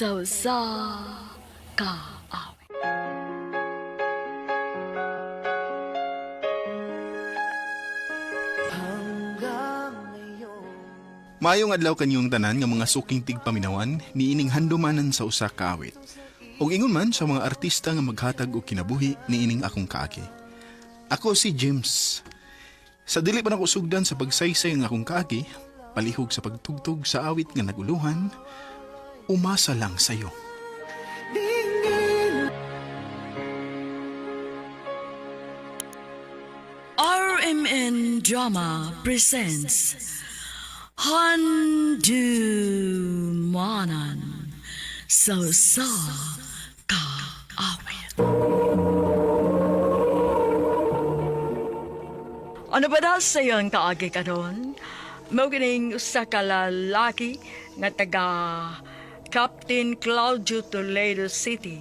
Sa usa ka awit. Maayong adlaw kanyong tanan nga mga suking tigpaminawan niining handumanan sa usa ka awit. Ug ingon man sa mga artista nga maghatag og kinabuhi niining akong kaagi. Ako si James. Sa dili pa nako sugdan sa pagsaysay ng akong kaagi, palihog sa pagtugtog sa awit nga naguluhan, umasa lang sayo. RMN Drama presents Handumanan sa usa ka awit. Ano ba daw sa iyong kaagi karon? Mao kining usa ka lalaki nga taga Captain Claudio Toledo City.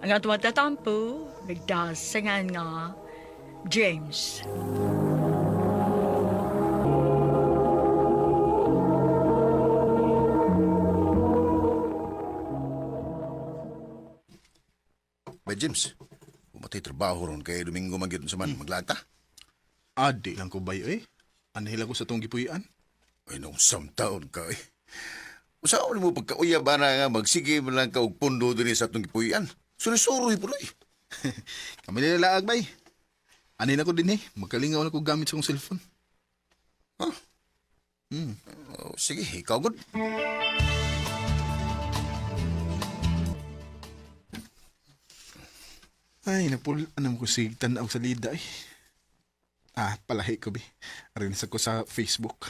Ang atong tatampo, nagdasangan nga James. Bay James, umatay trabaho ron kay Domingo man gyud sa man maglata. Adi lang ko bayo eh. Anhila ko sa tong gipuy-an. Ay nung taon ka eh. Usaon mo pagkauya ba na nga magsige man lang ka og pundo dinhi sa atong gipuy-an. Suroy puloy. Kami nilalaag bay. Anhin ako din eh. Magkalingaw na ko gamit sa kong cellphone. Oh, sige, ikaw gud. Ay, napul, anam ko sig tanaw sa lida eh. Ah, palahi ko bi. Arin sa ko sa Facebook.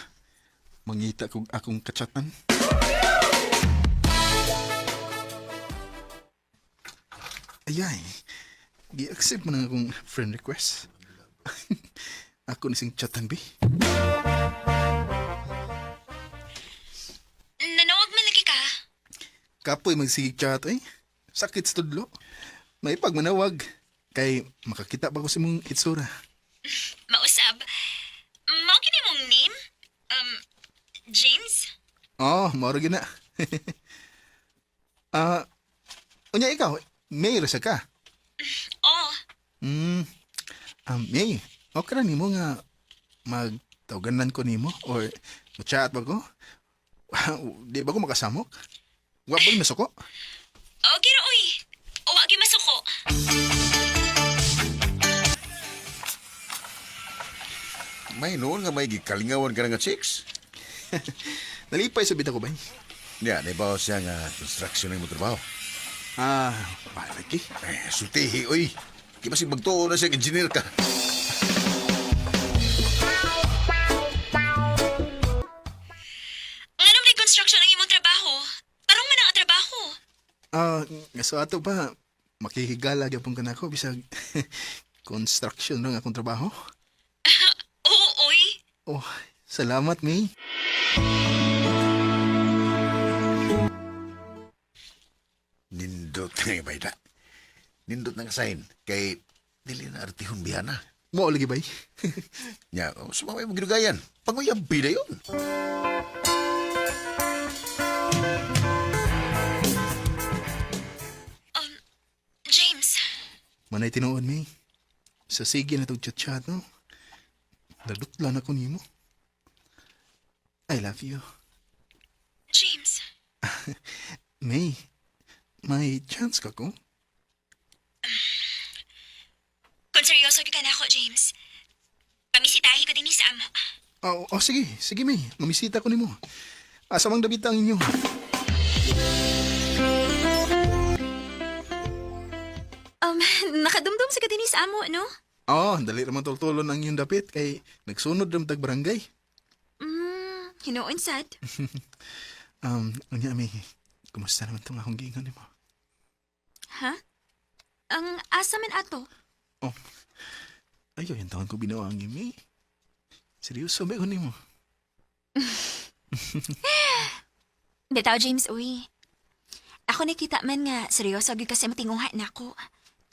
Mangita ko akong kachatan. Ayay, gi-accept mo na akong friend request. Ako ni sing chatan bi. Nanawag man lagi ka. Kapoy magsigig chat eh. Sakit sa tudlo. May pagmanawag. Kay makakita pa ko sa mong itsura. Mausab. Mao kini mong name? James? Oh, mao ra gyud na. Ah, unya ikaw, May ra sa ka. Oh, May, okay ra nimo nga magtawganan ko nimo or chat ba ko? Di ba ko makasamok? Wa ba masuko? okay ra oy. O wag gyud masuko. May noon nga may gikalingawan ka na nga chicks. Nalipay sa bita ko ba? Nya, naibaw siya nga construction ng imong trabaho. Ah, palagi. Eh, sultihi oy. Di ba si magtuo na siya engineer ka? Nganong may construction ang imong trabaho? Tarong man ang trabaho. Ah, nga sa ato pa makihigala gyapon ka nako bisag construction lang akong trabaho. Oo, oy. Oh, salamat May. Nindot nga bayda. Nindot na nga sign kay dili na artihon bihana. Mo lagi bay. Nya, oh, sumamay mo ginugayan. Panguyab pila yun. James, Manay tinuod mi. Sa sige na tog chat-chat, no? Nadutlan ako nimo. I love you. James. May, may chance ka ko? Kung seryoso gyud ka na ako, James. Pamisitahi ko dinhi sa amo. Oh, oh, sige, sige May. Mamisita ko nimo. Asa mang dabita ang inyo? Nakadumdum sa ka dinhi sa amo, no? Oh, dali raman tultulon ang inyong dapit kay nagsunod ram tag barangay. Hinuon sad. Unya May, kumusta naman tong akong giingon nimo? Ha? Ang asa man ato? Oh, ayaw yung taon ko binuang May. Seryoso ba ko nimo? Bitaw, James, uy. Ako nakita man nga, seryoso gyud kasi matinguha na ako.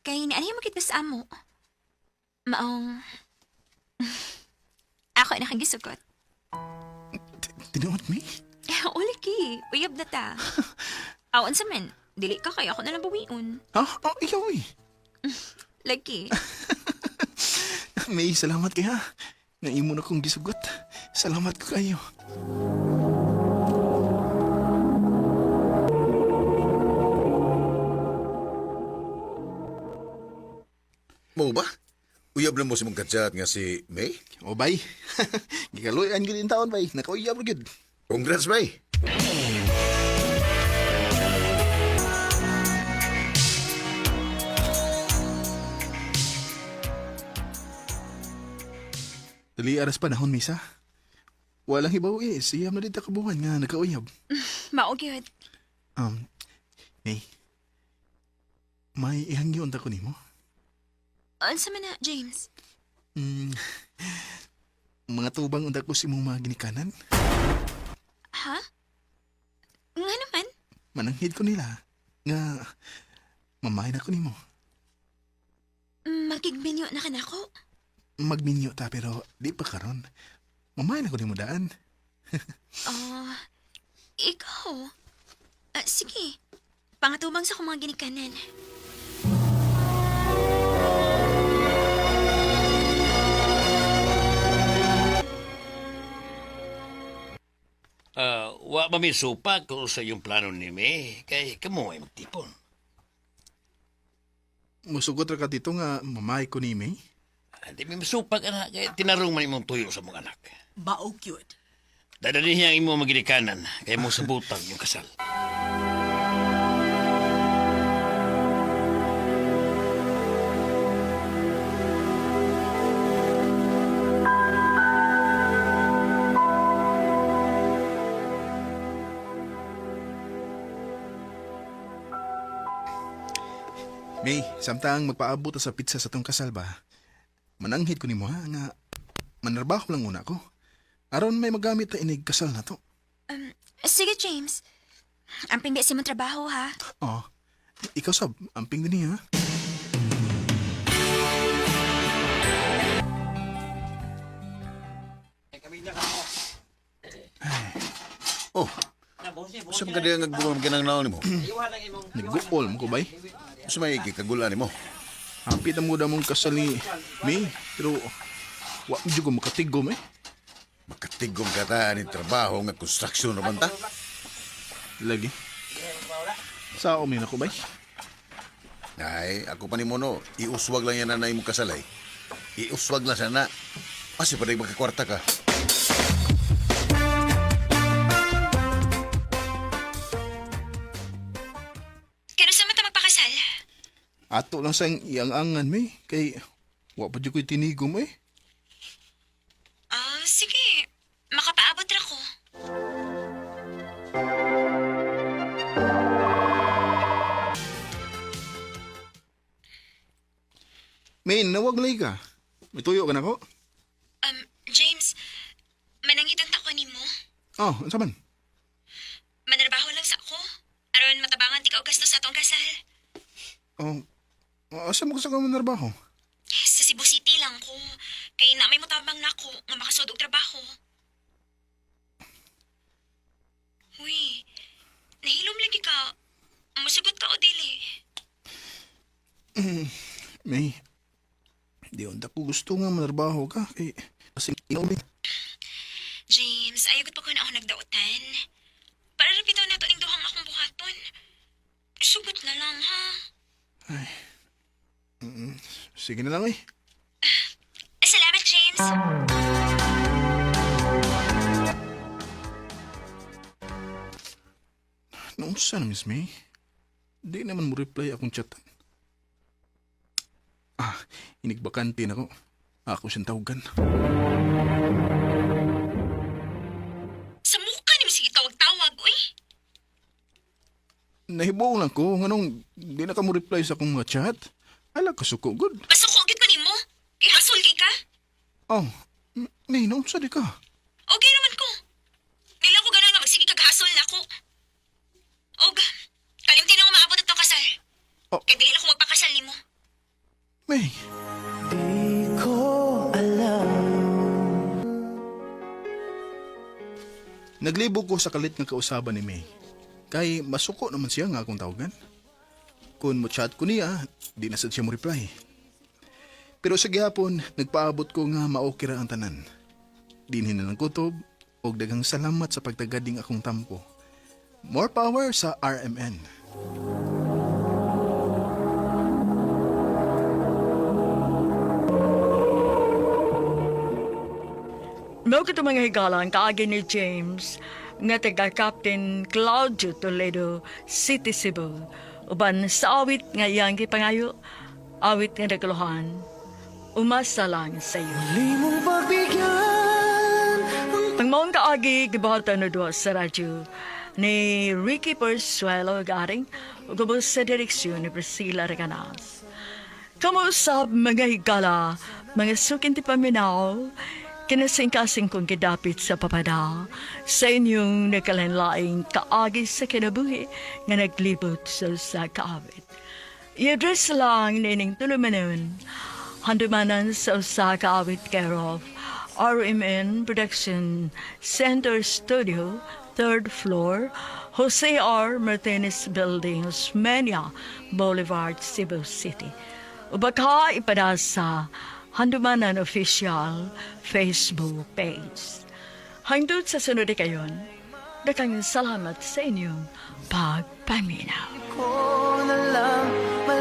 Kay nianhi mo kita sa amo. Maong... Ako na kang gisugot. Tinuod, May? Uliki, uyab na ta. Aw, unsa man? Dili ka kay ako na lang bawion. Ha? Oh, ikaw eh. Lagi. May salamat kay ha. Naimo na kong gisugot. Salamat ko kayo. Mo ba? Uyab na mo si mong katsat nga si May? O bay. Gikaluyan gid in taon bay. Nakauyab ra gid. Congrats, May! Dali aras panahon misa. Walang hibaw eh. Siyam na dito kabuhan nga nakauyab. Mao gyud. May. May ihangyon ta ko nimo. Unsa man na, James? Mga tubang unta ko si imong mga ginikanan. Ha? Nga naman? Mananghid ko nila nga mamay na ko nimo. Makigminyo na ka na ako. Magminyo ta pero di pa karon. Mamay na ko nimo daan. Ah, ikaw. Ah, sige. Pangatubang sa akong mga ginikanan. Ah, wa ba may supak kung sa iyong plano ni May? Kay kamo ay magtipon. Musugot ra ka dito nga mamay ko ni May. Ah, di may masupak anak kay tinarong man imong tuyo sa mong anak. Mao gyud. Dadalhin niya ang imong maginikanan kay mo sa butang yung kasal. May, samtang magpaabot ta sa pizza sa tong kasal ba? Mananghid ko nimo ha nga manarbaho lang una ko. Aron may magamit ta inig kasal na to. Sige, James. Ang pindi sa imong trabaho, ha? Oh, ikaw sab, amping din niya. Ha? Oh, sa mga kadiyang nagbunga mga naon nimo? Nag-goal mo ko bay. Sa may kikagulan nimo? Hapit ang muda mong kasal ni May, pero wa jud ko makatigom eh. Makatigom ka ta ni trabaho nga construction naman ta. Lagi. Sa umi na ko bay. Ay, ako pa ni mo no, iuswag lang yan na imong kasalay. Iuswag lang sana. Kasi pa magkakwarta ka. Kano sa mata magpakasal? Ato lang sang iyang-angan May, kay wa pa jud ko'y tinigom eh. Ah, sige. Makapaabot ra ko. May, nawag lay ka. May tuyo ka na ko. James, manangitan ta ko nimo. Oh, unsa man? Manarbaho lang sa ako. Aron matabangan ti ka og gasto sa atong kasal. Oh, asa mo ka sa manarbaho? Sa Cebu City lang ko. Kay na may motabang nako nga makasud og trabaho. Uy, nahilom lagi ka. Musugot ka o dili. May, di unta ko gusto nga manarbaho ka. Kay, kasi inom eh. James, ayaw pa ko na ako nagdautan. Para ra bitaw nato ning duhang akong buhaton. Sugot na lang ha. Sige na lang eh. Salamat, James. Noong na, Miss May? Di naman mo reply akong chatan. Ah, inigbakante na ko. Ako siyang tawagan. Sa mukha ni sige tawag-tawag, uy. Nahibaw lang ko, nganong di na ka mo reply sa akong mga chat. Ala, kasuko, good. Pasuko gyud ko nimo. Kay hasol kay ka. Oh, May, noong sa di ka? Okay naman ko. Dili ako ganahan nga magsige kag hasol nako. Og kalimti na ako maabot atong kasal. Oh. Kay dili na ako magpakasal nimo. May, Naglibo ko sa kalit nga kausaban ni May. Kay masuko naman siya nga akong tawagan. Kung mo chat ko niya, di na sad siya mo reply. Pero sa gihapon, nagpaabot ko nga maokira ra ang tanan. Dinhin na lang kutob, og daghang salamat sa pagtagading akong tampo. More power sa RMN. Mao kito mga higala ang kaagi ni James nga taga Captain Claudio Toledo City, Cebu. Uban sa awit nga iyang gipangayo, awit nga naguluhan, umasa lang sa iyo. Ang maong kaagi gibuhatan na duha sa radyo ni Ricky Persuelo Garing ug ubos sa direksyon ni Priscilla Reganas. Kamuusap mga higala, mga sukinti paminaw, kinasingkasing kong gidapit sa papada sa inyong nagkalanlaing kaagi sa kinabuhi nga naglibot sa kaawit. I-address lang nining tulumanon, handumanan sa usa ka awit care of RMN Production Center Studio, third floor, Jose R. Martinez Building, Osmeña Boulevard, Cebu City. O baka ipada sa Handumanan Official Facebook page. Hangtod sa sunod kayon, dakang salamat sa inyong pagpaminaw. Ko na lang.